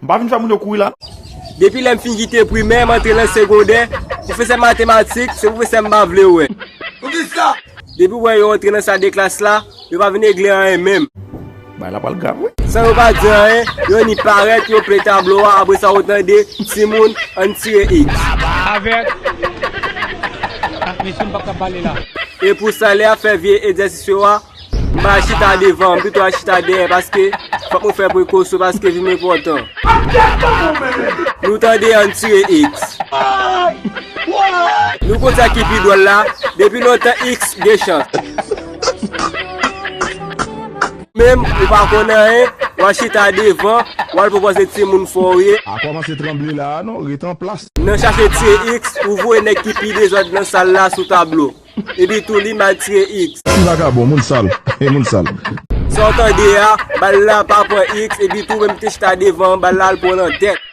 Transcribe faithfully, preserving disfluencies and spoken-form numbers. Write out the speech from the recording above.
M pa vin fè moun yo kouri la. Depi lè m fin kite primè, m antre nan segondè, pwofesè matematik, se pwofesè m pa vle wè. Depi w wè yo antre nan sal de klas la, yo pa vin regle anyen menm. Bagay la pral grav, wi. San yo pa di anyen, yo ni parèt, yo ple tablo a, apre sa ou tande, timoun, ann tire X. Avèk ak mesye m p ap ka pale la. E pou sa lè y ap fè vye egzèsis yo a, m pa chita devan, m pito al chita dèyè paske fòk mwen fè prekosyon paske vi m enpòtan. Nou tande ann tire X. Nou konn sa ki pi dwòl la, depi lontan X gen chans. Menm ou pa konn anyen, w al chita devan, w al pwopoze timoun fò w ye. A kòmanse tranble la a non, ret an plas. Nan chache tire X, ou voye nèg ki pi dezòd nan sal la sou tablo. Epi tou li mal tire X. Ti vagabon, moun sal. E moun sal. Sa w tande a, bal la pa pran X, epi tou menm ki te chita devan, bal la al pran nan tèt.